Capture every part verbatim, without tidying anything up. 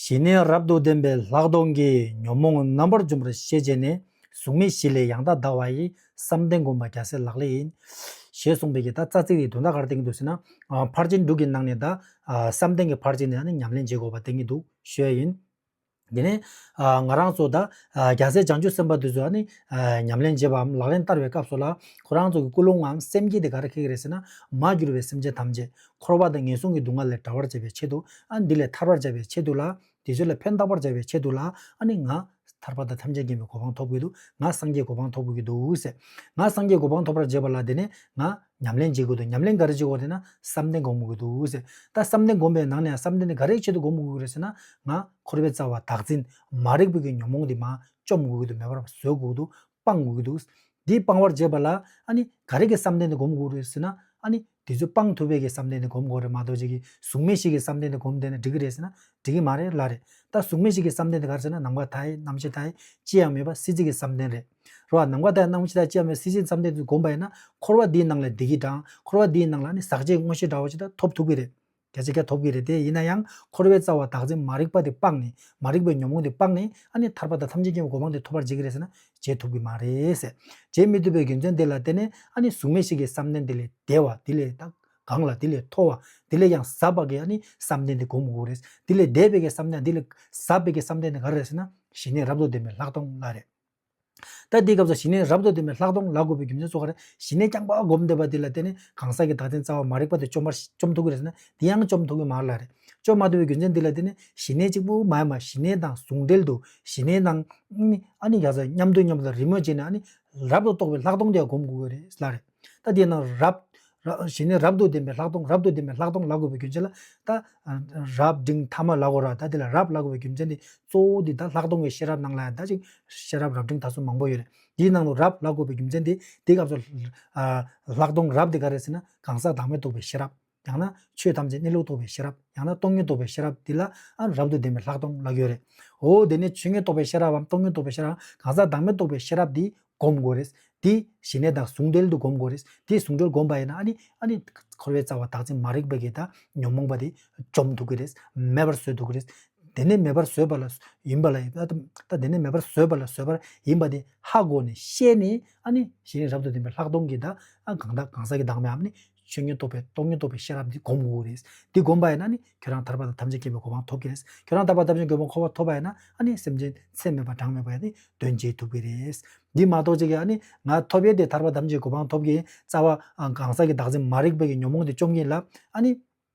ཞི་གནས་རབ་ཏུ་ལྡན་པའི་ལྷག་མཐོང་གིས། ཉོན་མོངས་རྣམ་པར་འཇོམས་པར་ཤེས་བྱས་ནས། གཟུགས་མེད་བཞི་ལས་ཡང་དག་འདའ་བ་ཡི། བསམ་གཏན་བསྒོམ་པ་རྒྱལ་སྲས་ལག་ལེན་ཡིན། ཞེས་གསུངས་པའི་གི་ད་རྩ་ཚིག་དེ་དོན་དག་ག་རེ་བསྟན་གྱི་འདུག་ཟེར་ན། ཨ་ཕར་ཕྱིན་དྲུག་གི་ནང་ནས་ད་ཨ་བསམ་གཏན་གྱི་ཕར་ཕྱིན་ནས་ཨ་ནི་ཉམས་ལེན་བྱེད་དགོས་པ་བསྟན་གྱི་འདུག་ཞུ་ཡ་ཡིན། དེ་ནས་ཨ་ང་རང་ཚོ་ད་ཨ་རྒྱལ་སྲས་བྱང་ཆུབ་སེམས་དཔའ་དེ་ཚོ་ཨ་ནི་ཨ་ཉམས་ལེན་བྱེད་པའམ་ལག་ལེན་བསྟར་བའི་སྐབས་སུ་ལ་ཁོ་རང་ཚོ་གི་ཀུན་སློང་ངམ་སེམས་བསྐྱེད་དེ་ག་རེ་འཁྱེར་གྱི་རེད་ཟེར་ན། མར་གྱུར་པའི་སེམས་ཅན་ཐམས་ཅད་འཁོར་བ་དང་ངན་སོང་གི་སྡུག་བསྔལ་ལས་བྲལ་བར་བྱ་བའི་ཆེད་དུ། ཨ་ནི་འདི་ལས་ཐར་བར་བྱ་བའི་ཆེད་དུ་ལ། དེ་ཚོ་ལ་ཕན་བཏགས་པར་བྱ་བའི་ཆེད་དུ་ལ། ཨ་ནི་ང་ཐར་པ་དང་ཐམས་ཅད་མཁྱེན་པའི་གོ་འཕང་ཐོབ་དགོས་འདུག་ང་སངས་རྒྱས་གོ་འཕང་ཐོབ་དགོས་ཀྱི་འདུག་ཟེར། ང་སངས་རྒྱས་གོ་འཕང་ཐོབ་པར་བྱེད་པ་ལ་དེ་ནས་ང་ཉམས་ལེན་བྱེད་དགོས་འདུག་ཉམས་ལེན་ག་རེ་བྱེད་དགོས་དེ་ན་བསམ་གཏན་སྒོམ་དགོས་འདུག་ཟེར། ད་བསམ་གཏན་སྒོམ་པའི་ནང་ནས་བསམ་གཏན་དེ་ག་རེའི་ཆེད་དུ་སྒོམ་དགོས་ཀྱི་རེད་ཟེར་ན། ང་འཁོར་བའི་རྩ་བ་བདག་འཛིན་མ་རིག་པའི་གི་ཉོན་མོངས་དེ་མར་བཅོམ་དགོས་ཀྱི་འདུག་མེད་པར་བཟོ་དགོས་ཀྱི་འདུག་སྤང་དགོས་ཀྱི་འདུག་འདི་སྤང་བར་བྱེད་པ་ལ་ཨ་ནི་ག་རེ་གི་བསམ་གཏན་དེ་སྒོམ་དགོས་རེད་ཟེར་ན། ཨ་ནི་དེ་ཚོ་སྤང་ཐུབ་པའི་གི་བསམ་གཏན་དེ་སྒོམ་དགོས་རེད་མ་གཏོགས་ཅིག་གི་གཟུགས་མེད་བཞི་གི་བསམ་གཏན་དེ་སྒོམ་བསྡད་ན་འགྲིག་གི་རེད་ཟེར་ན་འགྲིག་གི་མ་རེད་ལ་རེད། ད་གཟུགས་མེད་བཞི་གི་བསམ་གཏན་དེ་ག་རེ་ཟེར་ན། ནམ་མཁའ་མཐའ་ཡས་རྣམ་ཤེས་མཐའ་ཡས་ཅི་ཡང་མེད་པ་སྲིད་རྩེ་གི་བསམ་གཏན་རེད། རེད་བ། ནམ་མཁའ་མཐའ་ཡས་རྣམ་ཤེས་མཐའ་ཡས་ཅི་ཡང་མེད་པ་སྲིད་རྩེ་བསམ་གཏན་དེ་སྒོམ་པ་ཡིན་ན། འཁོར་བ་འདིའི་ནང་ལ་བདེ་སྐྱིད་དང་། འཁོར་བ་འདིའི་ནང་ལ་ནི་ཟག་བཅས་མངོན་ཤེས་འདྲ་བོ་ཅིག་ད་ཐོབ་ཐུབ་ཀྱི་རེད། སྐད་ཆ་སྐད་ཐོབ་ཀྱི་རེད། དེ་ཡིན་ན་ཡང་འཁོར་བའི་རྩ་བ་བདག་འཛིན་མ་རིག་པ་དེ་སྤངས་ནས། མ་རིག་པའི་ཉོན་མོངས་དེ་སྤངས་ནས་ཨ་ནི་ཐར་པ་དང་ཐམས་ཅད་མཁྱེན་པའི་གོ་འཕང་དེ་ཐོབ་པར་བྱེད་ཀྱི་རེད་ཟེར་ན་བྱེད་ཐུབ་ཀྱི་མ་རེད་ཟེར། བྱེད་མི་ཐུབ་པའི་རྒྱུ་མཚན་དེ་ལ་བརྟེན་ནས་ཨ་ནི་གཟུགས་མེད་བཞི་གི་བསམ་གཏན་དེ་ལས་བདེ་བ། དེ་ལས་ད་གང་ལ་དེ་ལས་མཐོ་བ། དེ་ལས་ཀྱང་ཟབ་པ་གི་ཨ་ནི་བསམ་གཏན་དེ་སྒོམ་དགོས་རེད། དེ་ལས་འདས་པའི་གི་བསམ་གཏན། དེ་ལས་ཟབ་པའི་གི་བསམ་གཏན་དེ་ག་རེ་རེད་ཟེར་ན། ཞི་གནས་རབ་ཏུ་ལྡན་པའི་ལྷག་མཐོང་ལ་རེད། ད་འདིའི་སྐབས་སུ་ཞི་གནས་རབ་ཏུ་ལྡན་པའི་ལྷག་མཐོང་ལབ་དགོས་པའི་རྒྱུ་མཚན་གཙོ་བོ་ག་རེ། ཞི་གནས་རྐྱང་པ་སྒོམ་བསྡད་པ་འདི་ལ་བརྟེན་ནས་གང་ཟག་གི་བདག་འཛིན་རྩ་བ་མ་རིག་པ་དེ་བཅོམ་པར་བཅོམ་ཐུབ་ཀྱི་རེད་ཟེར་ན། དེ་ཡང་བཅོམ་ཐུབ་ཀྱི་མ་རེད་ལ་རེད། བཅོམ་མ་ཐུབ་པའི་རྒྱུ་མཚན་འདི་ལ་བརྟེན་ནས་ཞི་གནས་གཅིག་པུ་མ་ཡིན་པ། ཞི་གནས་དང་ཟུང་འབྲེལ་དུ། ཞི་གནས་དང་ཨ་ནི་ཡ་ས་མཉམ་དུ་མཉམ་དུ་རི་མོ་བྱས་ནས་ཨ་ནི་རབ་ཏུ་རྟོགས་པའི་ལྷག་མཐོང་དེ་ཡང་སྒོམ་དགོས་ཀྱི་རེད་ལ་རེད། ད་དེ་ནང་རབ། ར་ཞི་གནས་རབ་ཏུ་ལྡན་པའི་ལྷག་མཐོང་། རབ་ཏུ་ལྡན་པའི་ལྷག་མཐོང་ལབ་དགོས་པའི་རྒྱུ་མཚན་ལ། ད་རབ་འབྲིང་ཐ་མ་ལབ་དགོས་ར། ད་དེ་ལ་རབ་ལབ་དགོས་པའི་རྒྱུ་མཚན་དེ་གཙོ་བོ་དེ་ད་ལྷག་མཐོང་གི་ཤེས་རབ་ནང་ལ་ཡང་ད་ཅིག་ཤེས་རབ་རབ་འབྲིང་ཐ་ཚོ་མང་པོ་ཡོད་རེད། དེའི་ནང་ལ་རབ་ལབ་དགོས་པའི་རྒྱུ་མཚན་དེ་དེའི་སྐབས་སུ་ཨ་ལྷག་མཐོང་རབ་དེ་ག་རེ་ཟེར་ན། གང་ཟག་བདག་མེད་རྟོགས་པའི་ཤེས་རབ། ཡང་ན་ཆོས་ཐམས་ཅད་གནས་ལུགས་རྟོགས་པའི་ཤེས་རབ། ཡང་ན་སྟོང་ཉིད་རྟོགས་པའི་ཤེས་རབ་འདི་ལ་ཨ་རབ་ཏུ་ལྡན་པའི་ལྷག་མཐོང་ལབ་ཀྱི་ཡོད་རེད། འོ་དེ་ནས་ཆོས་ཉིད་རྟོགས་པའི་ཤེས་རབ་བམ་སྟོང་ཉིད་རྟོགས་པའི་ཤེས་རབ། གང་ཟག་བདག་མེད་རྟོགས་པའི་ཤེས་རབ་འདི་སྒོམ་དགོས་རེད། དེ་ཞི་གནས་དང་ཟུང་འབྲེལ་དུ་སྒོམ་དགོས་རེད། དེ་ཟུང་འབྲེལ་སྒོམ་པ་ཡིན་ན་ཨ་ནི་ཨ་ནི་འཁོར་བའི་རྩ་བ་བདག་འཛིན་མ་རིག་པའི་གི་ད་ཉོན་མོངས་པ་དེ་བཅོམ་ཐུབ་ཀྱི་རེད། མེད་པར་བཟོ་ཐུབ་ཀྱི་རེད། དེ་ནས་མེད་པར་བཟོས་པ་ལ་ཡིན་པ་ལ་ད་ད་དེ་ནས་མེད་པར་བཟོས་པ་ལ་བཟོས་པར་ཡིན་པ་དེ་ཧ་གོ་ནས་ཤེས་ནས་ཨ་ནི་ཞི་གནས་རབ་ཏུ་ལྡན་པའི་ལྷག་མཐོང་གི་ད་ཨ་གང་ད་གང་ཟག་གི་བདག་མེད་ཨ་ནི་ཆོས་ཉིད་རྟོགས་པའི་སྟོང་ཉིད་རྟོགས་པའི་ཤེས་རབ་འདི་སྒོམ་དགོས་རེད། འདི་སྒོམ་པ་ཡིན་ན་ནི་ཁྱོད་རང་ཐར་པ་དང་ཐམས་ཅད་མཁྱེན་པའི་གོ་འཕང་ཐོབ་ཀྱི་རེད། ཁྱོད་རང་ཐར་པ་ཐམས་ཅད་མཁྱེན་པའི་གོ་འཕང་ཐོབ་པ་ཡིན་ན་ཨ་ནི་སེམས་ཅན་ཚད་མེད་པ་གྲངས་མེད་པ་ཡང་ནི་དོན་བྱེད་ཐུབ་ཀྱི་རེད། འདི་མ་གཏོགས་ཅིག་གིས་ཨ་ནི་ང་ཐོབ་ཡས་དེ་ཐར་པ་ཐམས་ཅད་གོ་འཕང་ཐོབ་ཀྱི་རྩ་བ་ཨ་གང་ཟག་གི་བདག་འཛིན་མ་རིག་པའི་གི་ཉོན་མོངས་དེ་བཅོམ་གྱིན་ལ་ཨ་ནི་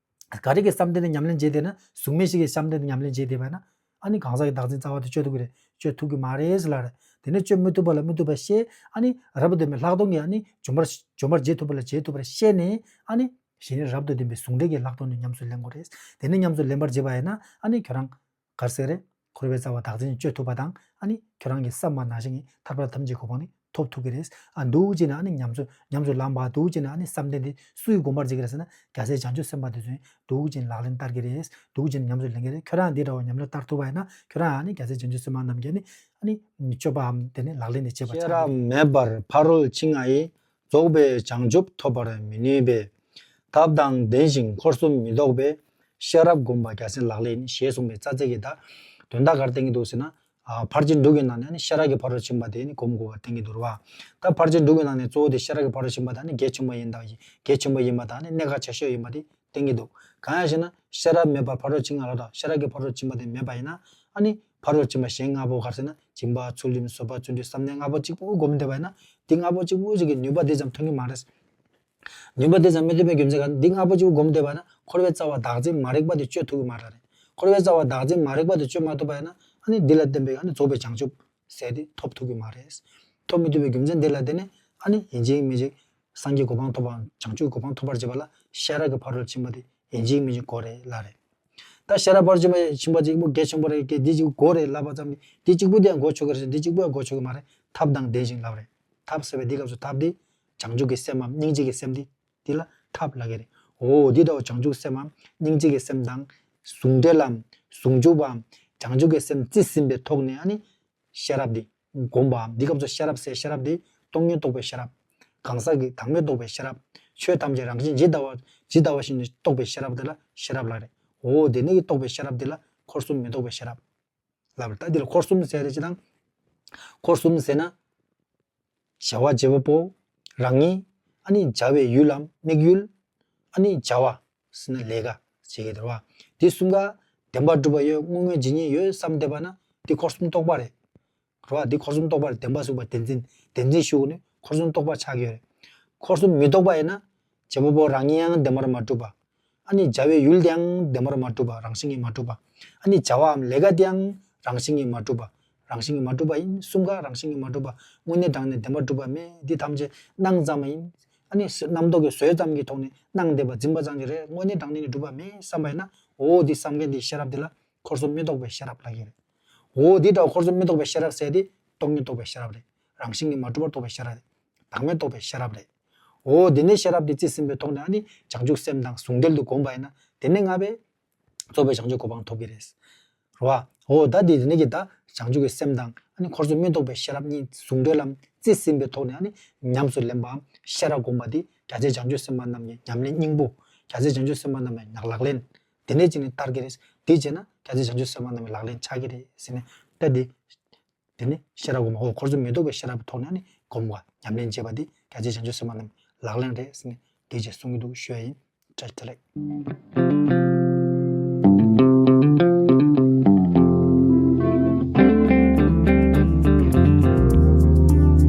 ག་རེ་གི་བསམ་གཏན་དེ་ཉམས་ལེན་བྱས་བསྡད་ན། གཟུགས་མེད་བཞི་གི་བསམ་གཏན་དེ་ཉམས་ལེན་བྱས་བསྡད་པ་ན་ཨ་ནི་གང་ཟག་གི་བདག་འཛིན་རྩ་བ་དེ་གཅོད་ཐུབ་ཀྱི་རེད། གཅོད་ཐུབ་ཀྱི་མ་རེད་ཟེར་ལབ་རེད། དེ་ནས་གཅོད་མི་ཐུབ་པ་ལ་མི་ཐུབ་པ་ཤེས། ཨ་ནི་རབ་ཏུ་ལྡན་པའི་ལྷག་མཐོང་གིས་ཨ་ནི་འཇོམས་པར་འཇོམས་པར་བྱེད་ཐུབ་པ་ལ་བྱེད་ཐུབ་པར་ཤེས་ནས་ཨ་ནི་ཞི་གནས་རབ་ཏུ་ལྡན་པའི་ཟུང་འབྲེལ་གྱི་ལྷག་མཐོང་དེ་ཉམས་སུ་ལེན་དགོས་རེད། དེ་ནས་ཉམས་སུ་ལེན་པར་བྱེད་པ་ཡིན་ན་ཨ་ནི་ཁྱོད་རང་ག་རེ་ཟེར་རེད། འཁོར་བའི་རྩ་བ་བདག་འཛིན་གཅོད་ཐུབ་པ་དང་ཨ་ནི་ཁྱོད་རང་གིས་བསམ་པ་ནང་བཞིན་གྱི་ཐར་པ་ཐམས་ཅད་གོ་འཕང་ནི་ཐོབ་ཐུབ་ཀྱི་རེད། ཨ་འདུག་བྱས་ན་ཨ་ནི་ཉམས་སུ་ཉམས་སུ་ལེན་པ་འདུག་བྱས་ན་ཨ་ནི་བསམ་གཏན་དེ་སུ་ཡིས་སྒོམ་པར་བྱེད་ཀྱི་རེད་ཟེར་ན། རྒྱལ་སྲས་བྱང་ཆུབ་སེམས་དཔའ་དེ་ཚོས་འདུག་བྱས་ནས་ལག་ལེན་བསྟར་གྱི་རེད། འདུག་བྱས་ནས་ཉམས་སུ་ལེན་གྱི་རེད། ཁྱོད་རང་འདི་འདྲ་བ་ཉམས་ལེན་བསྟར་ཐུབ་པ་ཡིན་ན་ཁྱོད་རང་ཨ་ནི་རྒྱལ་སྲས་བྱང་ཆུབ་སེམས་དཔའ་རྣམས་ཀྱིས་ནི་ཨ་ནི་སྤྱོད་པའམ་དེ་ནི་ལག་ལེན་དེ་བྱེད་པ་ཤེས་ཆགས་རབ་ཀྱི་མེད་པར་ཕ་རོལ་ཕྱིན་ལྔ་ཡིས། རྫོགས་པའི་བྱང་ཆུབ་ཐོབ་པར་མི་ནུས་པས། ཐབས་དང་ལྡན་ཞིང་འཁོར་གསུམ་མི་ལྡོག་པའི། ཤེས་རབ་བསྒོམ་པ་རྒྱལ་སྲས་ལག་ལེན་ཡིན། ཞེས་གསུངས་པའི་རྩ་ཚིག་གིས་ད་དོན་དག་ག་རེ་བསྟན་གྱི་འདུག་ཟེར་ན། ཨ་ཕར་ཕྱིན་དྲུག་གི་ནང་ནས་ནི་ཤེས་རབ་ཀྱི་ཕ་རོལ་ཕྱིན་པ་དེ་ནི་སྒོམ་དགོས་པ་བསྟན་གྱི་འདུག་ར་བ། ད་ཕར་ཕྱིན་དྲུག་གི་ནང་ནས་གཙོ་བོ་དེ་ཤེས་རབ་ཀྱི་ཕ་རོལ་ཕྱིན་པ་དང་ནི་གལ་ཆེན་པོ་ཡིན་ད་གལ་ཆེན་པོ་ཡིན་པ་དང་ནི་གནད་འགག་ཆེ་ཤོས་ཡིན་པ་དེ་བསྟན་གྱི་འདུག་གང་ཡང་ཞེ་ན་ཤེས་རབ་མེད་པར་ཕ་རོལ་ཕྱིན་ལྔ་ལ་དང་ཤེས་རབ་ཀྱི་ཕ་རོལ་ཕྱིན་པ་དེ་མེད་པ་ཡིན་ན་ཨ་ནི་ཕ་རོལ་ཕྱིན་པ་གཞན་ལྔ་པོ་ག་རེ་ཟེར་ན་སྦྱིན་པ་ཚུལ་ཁྲིམས་བཟོད་པ་བརྩོན་འགྲུས་བསམ་གཏན་ལྔ་པོ་གཅིག་པུ་སྒོམ་བསྡད་པ་ཡིན་ན་དེ་ལྔ་པོ་གཅིག་པུ་ཞིག་གི་ནུས་པ་དེ་ཙམ་ཐོན་གྱི་མ་རེད། ནུས་པ་དེ་ཙམ་མི་ཐོན་པའི་རྒྱུ་མཚན་ག་འདི་ལྔ་པོ་གཅིག་པུ་སྒོམ་བསྡད་པ་ན་འཁོར་བའི་རྩ་བ་བདག་འཛིན་མ་རིག་པ་དེ་གཅོད་ཐུབ་ཀྱི་མ་རེད། འཁོར་བའི་རྩ་བ་བདག་འཛིན་མ་རིག་པ་དེ་གཅོད་མ་ཐུབ་པ་ཡིན་ན་ཨ་ནི་འདི་ལ་བརྟེན་པའི་ཨ་ནི་རྫོགས་པའི་བྱང་ཆུབ་ཟེར་དེ་ཐོབ་ཐུབ་ཀྱི་མ་རེད། ཐོབ་མི་ཐུབ་པའི་རྒྱུ་མཚན་དེ་ལ་བརྟེན་ནས་ཨ་ནི་ཡིན་གཅིག་མིན་གཅིག་སངས་རྒྱས་གོ་འཕང་ཐོབ་པའམ་བྱང་ཆུབ་གོ་འཕང་ཐོབ་པར་བྱེད་པ་ལ་ཤེས་རབ་ཀྱི་ཕ་རོལ་ཕྱིན་པ་དེ་ཡིན་གཅིག་མིན་གཅིག་དགོས་རེད་ལ་རེད། ད་ཤེས་རབ་ཕ་རོལ་ཕྱིན་པ་ཕྱིན་པ་གཅིག་པུ་གལ་ཆེན་པོ་རེད་ཀྱི་འདི་གཅིག་པུ་དགོས་རེད་ལབ་པ་ཙམ་ནི་འདི་གཅིག་པུ་དེ་ཡང་དགོས་ཆོག་གི་རེད་ཟེར་འདི་གཅིག་པུ་ཡང་དགོས་ཆོག་གི་མ་རེད། ཐབས་དང་ལྡན་ཞིང་ལབ་རེད། ཐབས་ཟེར་བའི་འདི་སྐབས་སུ་ཐབས་འདི་བྱང་ཆུབ་ཀྱི་སེམས་མམ་སྙིང་རྗེ་གི་སེམས་འདི་འདི་ལ་ཐབས་ལབ་ཀྱི་རེད། འོ་འདི་ལྟ་བུ་བྱང་ཆུབ་སེམས་མམ་སྙིང་རྗེ་གི་སེམས་དང་ཟུང་འབྲེལ་ལམ་ཟུང་འཇུག་པའམ་བྱང་ཆུབ་ཀྱི་སེམས་རྩིས་ཟིན་པའི་ཐོག་ནས་ཨ་ནི་ཤེས་རབ་འདི་སྒོམ་པའམ་འདི་སྐབས་སུ་ཤེས་རབ་ཟེར་ཤེས་རབ་འདི་སྟོང་ཉིད་རྟོགས་པའི་ཤེས་རབ། གང་ཟག་གི་བདག་མེད་རྟོགས་པའི་ཤེས་རབ། ཆོས་ཐམས་ཅད་རང་བཞིན་ཇི་ལྟ་བ་ཇི་ལྟ་བ་བཞིན་དུ་རྟོགས་པའི་ཤེས་རབ་དེ་ལ་ཤེས་རབ་ལབ་རེད། འོ་དེ་ནས་ཀྱི་རྟོགས་པའི་ཤེས་རབ་དེ་ལ་ འཁོར་གསུམ་མི་རྟོག་པའི་ཤེས་རབ་ལབ་རེད། ད་འདི་ལ་འཁོར་གསུམ་ཟེར་རེད་ཅེ་དང་། འཁོར་གསུམ་ཟེར་ན། བྱ་བ་བྱེད་པ་པོ། རང་ཉིད། ཨ་ནི་བྱ་བའི་ཡུལ་ལམ་དམིགས་ཡུལ། ཨ་ནི་བྱ་བ་ཟེར་ན་ལས་ཀ་བྱེད་ཀྱི་རེད་བ། འདི་གསུམ་ཀ་བདེན་པར་གྲུབ་པ་ཡོད། དངོས་ངེས་ཇི་སྙེད་ཡོད་བསམ་བསྡད་པ་ན་འདི་འཁོར་གསུམ་རྟོག་པ་རེད། རེད་བ། འདི་འཁོར་གསུམ་རྟོག་པ་རེད། བདེན་པ་གསུངས་པ་བདེན་འཛིན། བདེན་འཛིན་ཞུ་དགོས་ནི་འཁོར་གསུམ་རྟོག་པ་ཆགས་ཀྱི་ཡོད་རེད། འཁོར་གསུམ་མི་རྟོག་པ་ཡིན་ན། བྱེད་པ་པོ་རང་ཉིད་ཡང་བདེན་པར་མ་གྲུབ་པ། ཨ་ནི་བྱ་བའི་ཡུལ་དེའང་བདེན་པར་མ་གྲུབ་པ། རང་བཞིན་གྱིས་མ་གྲུབ་པ། ཨ་ནི་བྱ་བའམ་ལས་ཀ་དེའང་རང་བཞིན་གྱིས་མ་གྲུབ་པ། རང་བཞིན་གྱིས་མ་གྲུབ་པ་ཡིན། གསུམ་ཀ་རང་བཞིན་གྱིས་མ་གྲུབ་པ། དངོས་གནས་དྲང་གནས་བདེན་པར་གྲུབ་པ་མེད། འདི་ཐམས་ཅད་སྣང་ཙམ་ཡིན། ཨ་ནི་རྣམ་རྟོག་གི་བཟོས་ཙམ་གྱི་ཐོག་ནས་སྣང་བསྡད་པ་འཛིན་པ་ཙམ་གྱི་རེད། དངོས་གནས་དྲང་གནས་ནི་གྲུབ་པ་མེད་བསམ་པ་ཡིན་ན། འོ་འདི་བསམ་མཁན་འདི་ཤེས་རབ་འདི་ལ་འཁོར་གསུམ་མི་རྟོག་པའི་ཤེས་རབ་ལབ་ཀྱི་རེད། འོ་འདི་འདྲ་བ་འཁོར་གསུམ་མི་རྟོག་པའི་ཤེས་རབ་ཟེར་དེ་སྟོང་ཉིད་རྟོགས་པའི་ཤེས་རབ་རེད། རང་བཞིན་གྱིས་མ་གྲུབ་པར་རྟོགས་པའི་ཤེས་རབ་རེད། བདག་མེད་རྟོགས་པའི་ཤེས་རབ་རེད། འོ་དེ་ནས་ཤེས་རབ་དེ་རྩིས་ཟིན་པའི་ཐོག་ནས་ཨ་ནི་བྱང་ཆུབ་སེམས་དང་ཟུང་འབྲེལ་དུ་བསྒོམས་པ་ཡིན་ན་དེ་ནས་ང་བས་རྫོགས་པའི་བྱང་ཆུབ་གོ་འཕང་ཐོབ་ཀྱི་རེད། རེད་བ། འོ་ད་དེ་དེ་ནས་ཀྱི་ད་བྱང་ཆུབ་ཀྱི་སེམས་དང་ཨ་ནི་འཁོར་གསུམ་མི་རྟོག་པའི་ཤེས་རབ་གཉིས་ཟུང་འབྲེལ་ལམ་རྩིས་ཟིན་པའི་ཐོག་ནས་ཨ་ནི་ཉམས་སུ་ལེན་པའམ་ཤེས་རབ་བསྒོམ་པ་དེ་རྒྱལ་སྲས་བྱང་ཆུབ་སེམས་དཔའ་རྣམས་ཀྱི་ཉམས་ལེན་སྙིང་པོ། རྒྱལ་སྲས་བྱང་ཆུབ་སེམས་དཔའ་རྣམས་ཀྱི་ལག་ལེན། དེ་ནས་ཅི་ནས་བསྟར་གྱི་རེད། དེ་བྱས་ན་རྒྱལ་སྲས་བྱང་ཆུབ་སེམས་དཔའ་རྣམས་ཀྱི་ལག་ལེན་ཆགས་ཀྱི་རེད་ཟེར་ནས་ད་དེ། དེ་ནི་ཤེས་རབ་སྒོམ་པ། འོ་འཁོར་གསུམ་མི་རྟོག་པའི་ཤེས་རབ་ཀྱི་ཐོག་ནས་ནི་སྒོམ་པ་ཉམས་ལེན་བྱེད་པ་འདི་རྒྱལ་སྲས་བྱང་ཆུབ་སེམས་དཔའ་རྣམས་ལག་ལེན་རེད་ཟེར་ནས་དེ་རྗེས་གསུང་གི་འདུག་ཞུ་ཡ་ཡིན། བཀྲ་ཤིས་བདེ་ལེགས།